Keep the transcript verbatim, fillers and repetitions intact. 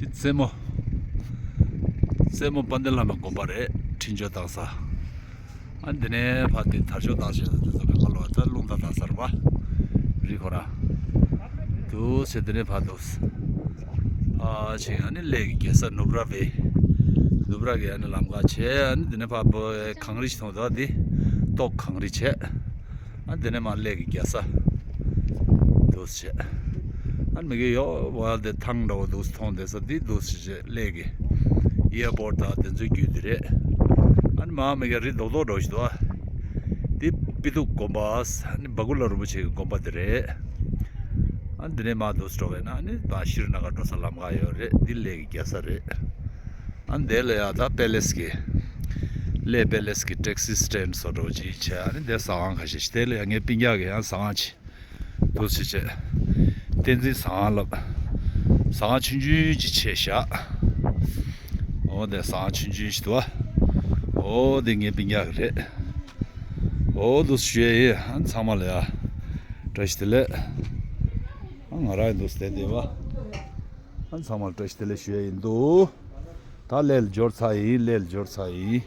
རྩེ་མོ། རྩེ་མོ་དཔལ་ལྡན་ལྷ་མོའི་དགོན་པ་རེད། འཕྲིན་བཅོལ་བཏང་ས། ཨ་འདི་ནས་ཕར་དེ་དར་ལྕོག་བཏང་བྱས་དེ་ཚོ་ག་ལ་བ་ད་རླུང་རྟ་བཏང་ས་རེད་པ། རི་ཁོ་ར། དུ་ཟེར་དེ་ནས་ཕར་དུ། ཕར་ཕྱིན་ཨ་ནི་གླེ་གི་རྒྱལ་ས་ནུབ་ར་བེ། ནུབ་ར་གི་ཨ་ནི་ལམ་ཁ་བྱས་ཨ་ནི་དེ་ནས་ཕར་བོ་གངས་རི་ཞིག་མཐོང་འདུག་དེ། ཏོག་གངས་རི་བྱས། ཨ་དེ་ནས་མར་གླེ་གི་རྒྱལ་ས། འདུག་བྱས། ཨ་མི་གི་ཡོ་བ་དེ་ཐང་འདྲ་བོ་འདུག་མཐོང་བསྡད་ས་དེ་འདུག་བྱས་གླེ་གི་ཨེར་པོར་ཊི་དང་དེ་ཚོའི་རྒྱུད་དེ་རེད། ཨ་ནི་མར་མི་གི་རི་རྡོག་རྡོག་འདྲ་བོ་ཞིག་འདུག་ཨ། དེ་པི་ཏུ་དགོན་པ། ཨ་ནི་བ་ཀུ་ལ་རིན་པོ་ཆེ་གི་དགོན་པ་དེ་རེད། ཨ་འདི་ནས་མར་འདུག་འགྲོ་བས་ན་ཨ་ནི་ད་ཤྲི་ན་གར་འགྲོ་ས་ལམ་ཁ་ཡོད་རེད། འདི་གླེ་གི་རྒྱལ་ས་རེད། ཨ་འདི་ལ་ཡ་ད་པེ་ལེ་སི་གི། གླེ་པེ་ལེ་སི་གི་ཊེག་སི་སི་ཊེན་ཌི་བཟོ་འདྲ་བོ་ཅིག་བྱས། ཨ་ནི་འདི་ཟ་ཁང་ཁ་ཤས་ཤིག་དེ་ལ་ཡ་ངའི་སྤུན་ཀྱག་གི་ཡང་ཟ་ཁང་ཅིག་འདུག་སེ་བྱས། བསྟན་འཛིན་ཟ་ཁང་ལབ། ཟ་ཁང་ཆུང་ཆུང་ཅིག་བྱས་བཞག་འོ་དེ་ཟ་ཁང་ཆུང་ཆུང་ཞིག་འདུག་ཨ། འོ་དེ་ངའི་སྤུན་ཀྱག་གི་རེད། འོ་འདུག་སེ་ཞུ་ཡ་ཡིན། ཨ་ཚང་མ་ལ་ཡ་བཀྲ་ཤིས་བདེ་ལེགས། ཨ་ང་རང་ཡིན་འདུག་སེ་བསྡད་བསྡད་པ། ཨ་ཚང་མ་ལ་བཀྲ་ཤིས་བདེ་ལེགས་ཞུ་ཡ་ཡིན་འདུག་ད་གླེ་ལ་འབྱོར་ཚར་ཡིན། གླེ་ལ་འབྱོར་ཚར་ཡིན།